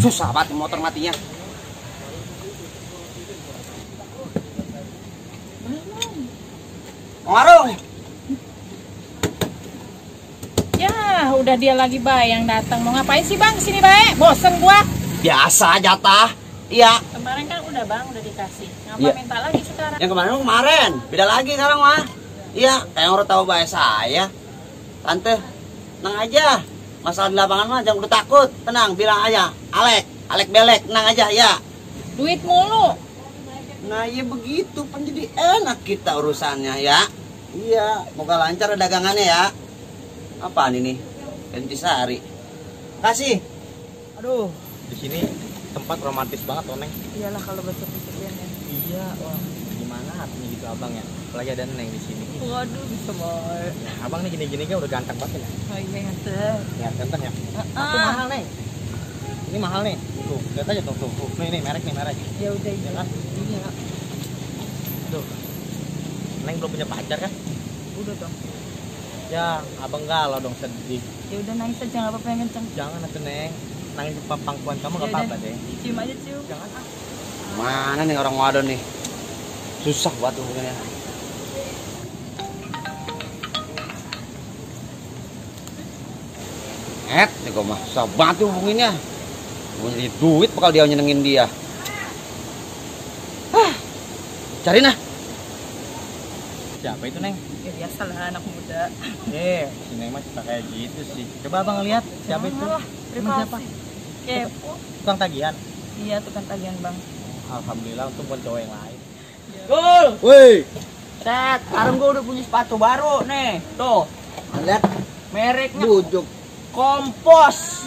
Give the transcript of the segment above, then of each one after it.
Susah banget motor matinya. Warung. Ya, udah dia lagi Bay yang datang. Mau ngapain sih Bang kesini Bay? Bosen gua. Biasa jatah. Iya. Kemarin kan udah Bang, udah dikasih. Ngapa Iya. minta lagi sekarang? Yang kemarin, beda lagi sekarang mah. Iya, kayak orang tahu bahasa saya. Tante, tenang aja. Masalah di lapangan mah jangan udah takut. Tenang, bilang aja. Alek belek, tenang aja ya. Duit mulu. Nah ya begitu, kan jadi enak kita urusannya ya. Iya, moga lancar dagangannya ya. Apaan ini? Intisari. Kasih. Aduh, di sini tempat romantis banget, Neng. Iyalah kalau besok-besoknya. Iya, wah, gimana hatinya gitu abang ya? Apalagi ada Neng di sini. Waduh, bisa Bay. Nah, abang nih gini-gini kan udah ganteng banget ya. Oh iya ganteng. Ya, ganteng ya. Aku mahal, Neng. Ini mahal nih. Tuh, lihat aja tuh. Nih, merek. Ya udah Ya kan? Iya. Tuh. Neng belum punya pacar kan? Udah dong. Ya, abang galau dong sedih. Ya udah nangis aja enggak apa-apa yang kenceng. Jangan atuh, Neng. Nangis di pangkuan kamu Ya enggak apa-apa udah. deh. Cium aja cium. Jangan ah. Mana nih orang wadon nih? Susah buat hubungannya. Nih gue mah susah banget tuh hubunginnya. Gue nyari duit bakal dia nyenengin dia. Cari nah. Siapa itu, Neng? Ya biasalah anak muda. Si Neng mah suka kayak gitu sih. Coba abang lihat siapa itu? Janganlah, Emang siapa? Kepo. Tukang tagihan. Iya tukang tagihan Bang. Alhamdulillah untuk buat cowok yang lain. Gul, Woi, set, sekarang gue udah punya sepatu baru nih. Tuh, lihat mereknya bujuk, Kompos.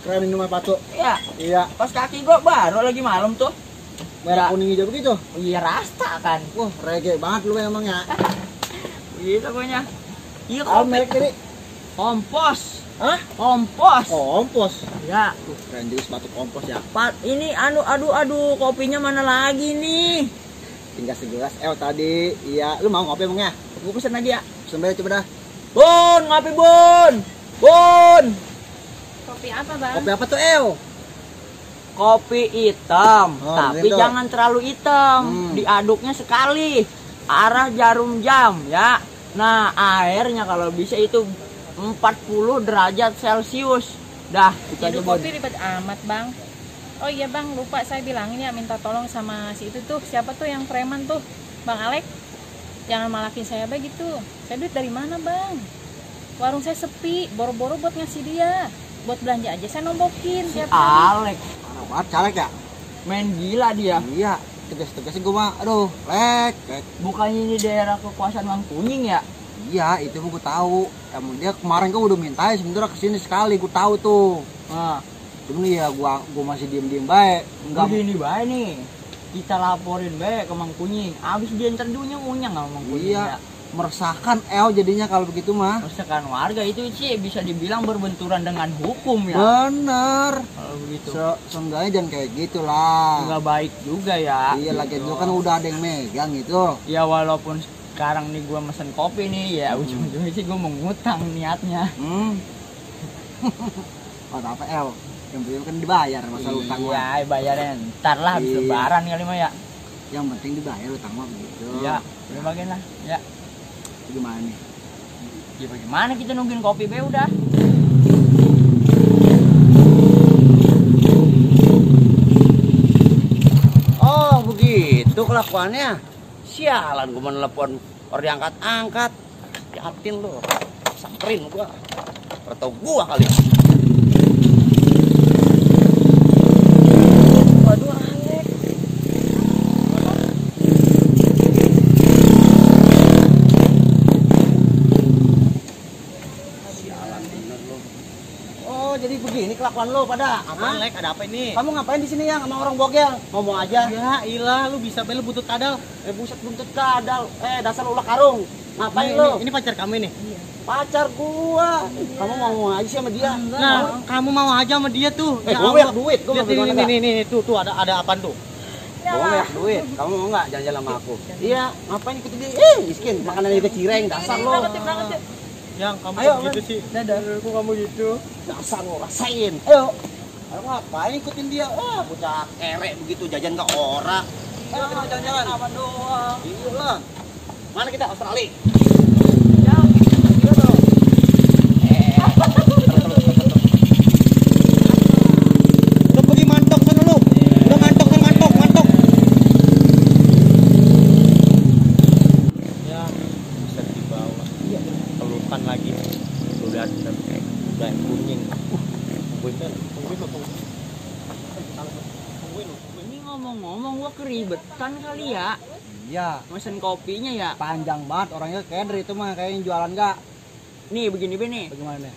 keren ini mah patu. Ya, Iya, pas kaki gue baru lagi malam tuh. merah Ya. kuning hijau begitu. Iya rasta kan. Wah, reggae banget lu emang ya. Gitu pokoknya. Iya Kalau kopi. merek ini, Kompos. hah? Kompos. Kompos. Ya, Keren juga sepatu kompos ya. ini aduh kopinya mana lagi nih? Tinggal segelas tadi. Iya, lu mau ngopi emangnya? Gue pesen lagi ya. Sembel coba dah. Bun, ngopi Bun. Bun. Kopi apa Bang? Kopi apa tuh, El? Kopi hitam, Oh, tapi gitu. jangan terlalu hitam. Diaduknya sekali, arah jarum jam ya. Nah, airnya kalau bisa itu 40 derajat Celcius. Dah, itu aja Hidup Bun. kopi ribet amat Bang. Oh iya Bang, lupa saya bilangin ya, minta tolong sama si itu tuh. Siapa tuh yang preman tuh? Bang Alek. Jangan malakin saya begitu. Saya duit dari mana Bang? Warung saya sepi, boro-boro buat ngasih dia. Buat belanja aja saya nombokin tiap hari. Alek, Parah banget, caleg ya? main gila dia. Iya, tegas-tegasin gue mah. Aduh, lek. Bukannya ini daerah kekuasaan Mangkuning ya? Iya, itu gue tahu. Emang dia kemarin gue udah minta sebenarnya kesini sekali, gue tahu tuh. Nah, Cuman ya gue masih diem baik. Enggak. begini baik nih. Kita laporin baik ke Mangkuning. Abis dia ntar dunia ngunyang sama Mangkuning. Iya, Ya. meresahkan jadinya kalau begitu mah. Masakan warga itu sih bisa dibilang berbenturan dengan hukum ya. Bener. Kalau begitu. Seenggaknya jangan kayak gitu lah. Nggak baik juga ya. Iya, lagi gitu. itu kan udah ada yang megang gitu. Ya walaupun sekarang nih gua mesen kopi nih ya ujung-ujungnya sih gua mau ngutang niatnya. Oh, apa El? Yang penting kan dibayar masa utang mah. Iya, bayarnya ntar lah habis Iya. lebaran kali mah ya. Yang penting dibayar utang mah begitu. Iya, udah bagian lah. Ya. Gimana nih? Ya bagaimana kita nungguin kopi be udah. Oh, begitu kelakuannya. Sialan gue mau nelpon orang diangkat-angkat. Yatin lo. Samperin gua. Atau gua kali. Waduh Alek. Sialan bener lo. Oh, jadi begini kelakuan lo pada. Apaan, Lek? Ada apa ini? Kamu ngapain di sini ya sama orang bogel? Ngomong aja. Ya ilah, lu bisa beli butut kadal. Buset buntut kadal. Dasar ulah karung. Ngapain Ini, lo? ini pacar kamu ini. Pacar gua. Kamu ngomong aja sih sama dia. Nah, kamu mau aja sama dia tuh. gua banyak duit. Gua Lihat nggak ini, gimana, ini, tuh ada apaan tuh? Gua banyak duit. Kamu mau nggak jalan-jalan sama aku? Iya. Ngapain ikut dia? Miskin. Makanan juga cireng. Dasar lo. Berangkat yuk. Yang kamu Ayo, gitu sih. Dadah. Kok kamu gitu? Dasar lo rasain. Ayo. Ayo ngapain ikutin dia? Wah, bocah kere begitu jajan ke orang. Ayo kita jalan-jalan. Apa doang? Iya lah. Mana kita Australia? Ya, iya dong. Udah pergi mantok sana lu. Udah mantok. Ya, bisa di bawah. Iya, pelukan lagi. Udah kuning. Ini ngomong-ngomong gua keribetan kali ya. Iya, Mesen kopinya ya. panjang banget orangnya keder itu mah kayaknya jualan enggak. Nih begini nih. Bagaimana nih?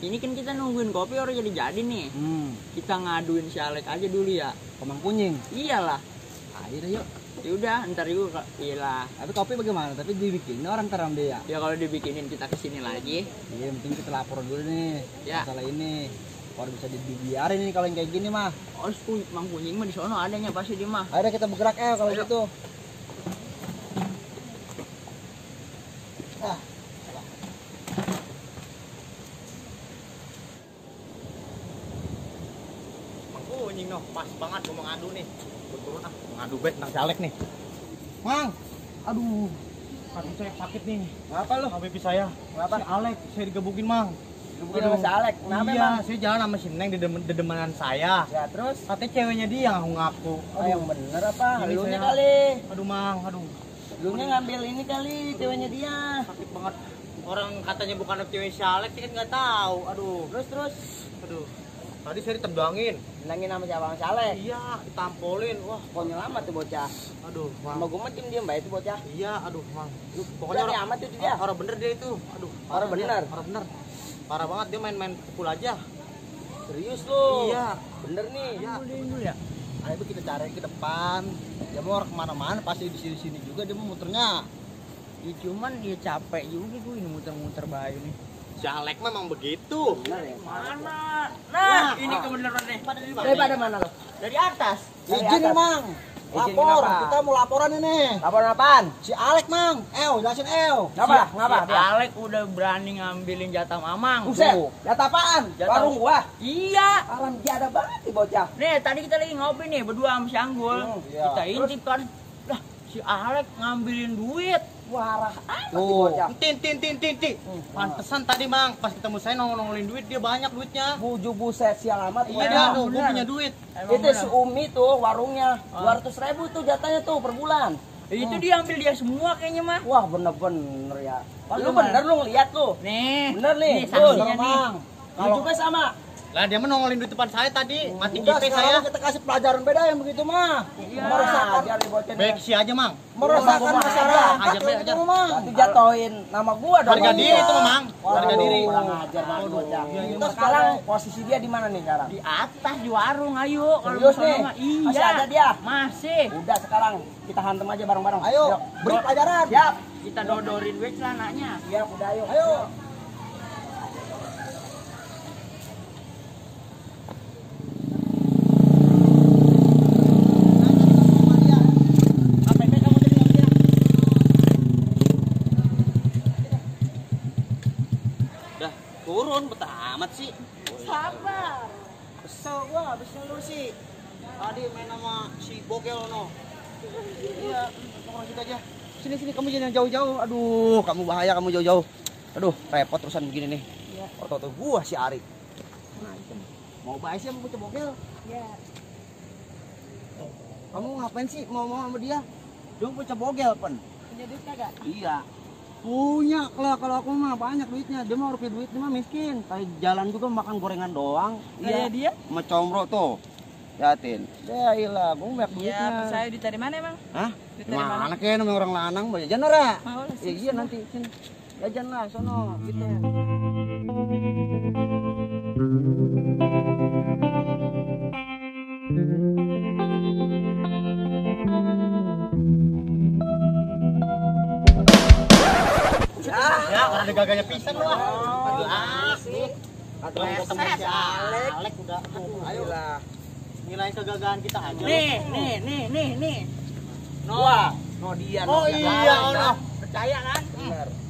Ini kan kita nungguin kopi orang jadi nih. Kita ngaduin si Alek aja dulu ya. Kemang kunying. Iyalah. Ayo deh yuk. Yaudah, ntar juga iyalah. Tapi kopi bagaimana? Tapi dibikin orang teram dia. Ya kalau dibikinin kita kesini lagi. Iya, yang penting kita lapor dulu nih. Ya. Masalah ini. Kalau bisa dibiarin ini kalau yang kayak gini mah. Oh, Mang Kunying mah di sono adanya pasti di mah. Ayo deh kita bergerak kalau Ayo. gitu. Mang Kunying noh, pas banget gua mau ngadu nih. Gua turun ngadu bet nang Jalek nih. Mang, Aduh, kaki saya sakit nih. ngapa lu? Sama pipi saya. Kenapa? Si Alek, saya digebukin Mang. Gebukin sama si Alek. Kenapa iya, emang? saya jalan sama si Neng di dedemenan saya. Ya terus? Katanya ceweknya dia yang ngaku. Oh, yang bener apa? Ini Lunya saya- kali. Aduh Mang, aduh. Lunya ngambil ini kali, ceweknya dia. Sakit banget. Orang katanya bukan cewek si Alek, saya kan nggak tahu. Aduh, Terus. aduh. Tadi saya ditendangin. Nangin sama siapa? Sama si Alek. Iya, ditampolin. Wah, Konyol amat tuh bocah. aduh, Mang. Sama gue mah diem baik tuh bocah. Iya, aduh, Mang. Pokoknya Pokoknya amat tuh dia. orang bener dia itu. Aduh, Orang bener? Orang bener. Parah banget dia main-main pukul aja. Serius lu? Iya. Bener nih. Iya. Dulu ya. Ayo kita cari ke depan. Dia mau orang kemana-mana pasti di sini juga dia mau muternya. Ya, cuman ya capek juga gue ini muter-muter bayu nih. Si Alek memang begitu. Bener ya? Mana? Nah, ini kebenaran nih. Daripada mana lo? Dari atas. Izin Mang. Izin Lapor, kenapa? kita mau laporan ini. Laporan apaan? Si Alek Mang, jelasin Kenapa? Si Alek udah berani ngambilin jatah Mamang. Buset, Tuh. jatah apaan? Jatah. Warung gua. Iya. Alam dia ada banget nih bocah. Nih, tadi kita lagi ngopi nih berdua sama si Anggul. Iya. Kita intip kan. Lah, si Alek ngambilin duit. Warah amat nih Tuh, bocah. tin. Pantesan tadi Mang, pas ketemu saya nongolin duit dia banyak duitnya. Buju buset sial amat. Iya, bocah. tuh, gue bener. punya duit. Emang Itu bener. si Umi tuh warungnya 200.000 tuh jatahnya tuh per bulan. Itu dia ambil dia semua kayaknya mah. Wah bener-bener ya. Lu Lu bener lu ngeliat lu. Nih. Bener nih. Nih saksinya nih. Mang. Lu juga sama. Lah dia menongolin duit depan saya tadi, mati Udah GP sekarang saya. kita kasih pelajaran beda yang begitu mah. Iya. Meresahkan nih bocah. Baik sih aja Mang. Meresahkan Ajar, masyarakat. ajar. Itu mah. Nanti jatuhin nama gua dong. Harga diri itu Mang, harga diri. Kurang ajar banget bocah. Iya, iya. Terus sekarang posisi dia di mana nih sekarang? Di atas di warung ayo. Kalau Serius mau nih? sono mah, iya. Masih ada dia? Masih. Udah sekarang kita hantem aja bareng-bareng. Ayo, Yuk, beri pelajaran. Siap. Kita dodorin duit celananya. Siap, udah ayo. Ayo. Dah turun betah amat sih. Sabar. Kesel gua habisnya lu sih. Tadi main sama si Bogel no. Iya, orang kita aja. Sini kamu jangan jauh-jauh. Aduh, kamu bahaya kamu jauh-jauh. Aduh, repot terusan begini nih. Iya. Orto gua si Ari. Mau bahas sih sama bocah Bogel? Ya. Kamu ngapain sih mau sama dia? Dia bocah Bogel, Pen. Punya duit kagak? Iya. Punya lah kalau aku mah banyak duitnya. Dia mah rupiah duitnya mah miskin. Kayak jalan juga makan gorengan doang. Kayak dia? Sama combro tuh. Yatin. Ya iyalah, gua banyak Ya, duitnya. saya duit dari mana emang? Hah? Duit dari mana? Mana kayak namanya orang lanang mau jajan ora? Mau lah, Ya iya nanti sini. Jajan lah sono gitu. Ya, ada gaganya pisan lu ah. Jelas nih. Atau ketemu si Alek udah. Ayo lah. Nilai kegagalan kita aja. Nih. Wah, no dia. Oh iya, oh no. Percaya kan?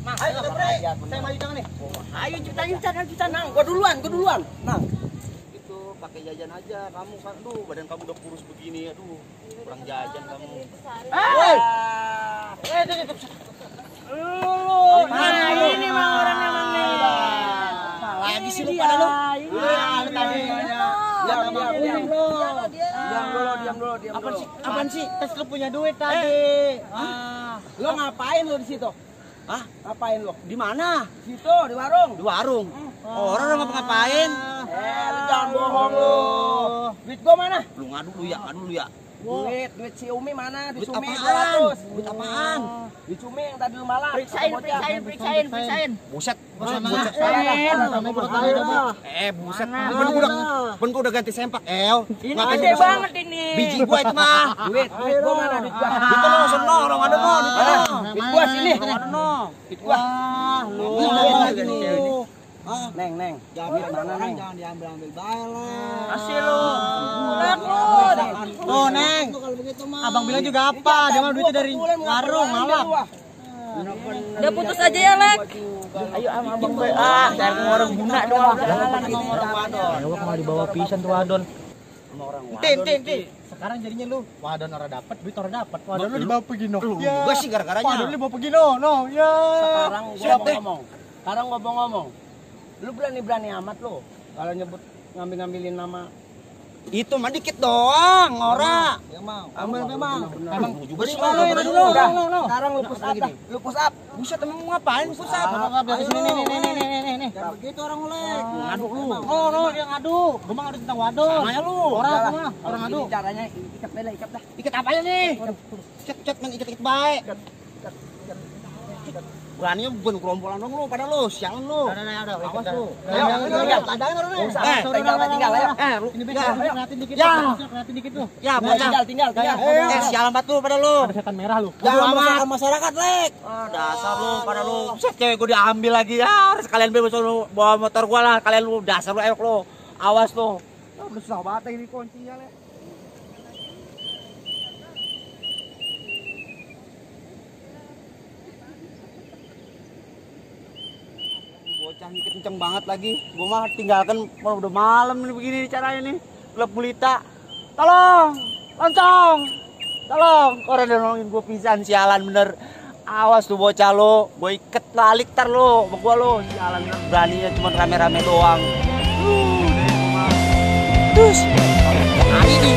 Mang, Ayo kita break. saya maju tangan nih. Ayo cepetan. Nang, gua duluan. Nang. Itu pakai pakai jajan aja. Kamu kan, aduh, badan kamu udah kurus begini, aduh, kurang jajan kamu. Nah, ini mah orangnya mana? Lagi sih lu pada lu. Diam dulu. Apaan sih? Tes lu punya duit tadi. Lu ngapain lu di situ? Hah? Ngapain lu? Di mana? Di situ, di warung. Di warung. Orang udah ngapain? Lu jangan bohong lu. Duit gua mana? Lu ngadu lu ya. Duit si Umi mana? Duit Duit Umi apaan? 200. Duit apaan? Duit Umi yang tadi lu malah. Periksain. Buset. Buset. Buset. Pun gua udah ganti sempak, Ini gede banget ini. Biji gua itu mah. Duit gua mana? Duit gua. Duit lo sono, orang ada no, Duit gua sini. Ada no. Duit gua. Lu. Neng. Duit mana, Neng? Jangan diambil bae lah. Kasih lu. Tuh, Neng. Abang bilang juga apa? Dia mah duitnya dari warung malah. Udah putus aja ya, Lek. Ayo sama abang gue. Dari orang guna doang. Ewa malah dibawa pisan tuh wadon. Sama orang Tin. Sekarang jadinya lu wadon orang dapat, duit orang dapat. Wadon lu dibawa pergi no. Gua sih gara-garanya. Wadon lu dibawa pergi no. Ya. Sekarang gua mau ngomong. Lu berani amat lu kalau nyebut ngambilin nama. Itu mah dikit doang, ora. Ya mau. Ambil memang. Emang juga sih. Sekarang lu push up dah. Lu push up. Buset, emang mau ngapain push up? Dari sini nih. Jangan begitu orang mulai. Ngadu lu. Oh, dia ngadu. Gua mah ngadu tentang wadon. Namanya lu. Orang ngadu. Caranya ikat dah. Ikat apanya nih? Cet main ikat baik. Beraninya bukan gerombolan dong lu, pada lu, sialan lu. Awas lu. Tinggal ayo. Ini Ngeliatin dikit. Ngeliatin dikit lu. Ya, bocah. Tinggal. Sialan banget lu pada lu. Ada setan merah lu. Jangan amat masyarakat, Lek. Dasar lu pada lu. Set cewek gua diambil lagi. Ya, sekalian bebas lu bawa motor gua lah. Kalian lu dasar lu ewek lu. Awas lu. Udah susah banget ini kuncinya, Lek. Bocah ngikut kenceng banget lagi. Gua mah tinggalkan udah malam nih begini caranya nih. Klub Bulita. Tolong, loncong. Tolong, orang udah nolongin gua pisan, sialan bener. Awas tuh bocah lo, gua iket lalik tar lo, sama gua lo. Sialan bener, beraninya cuma rame-rame doang. Terus, hari nih,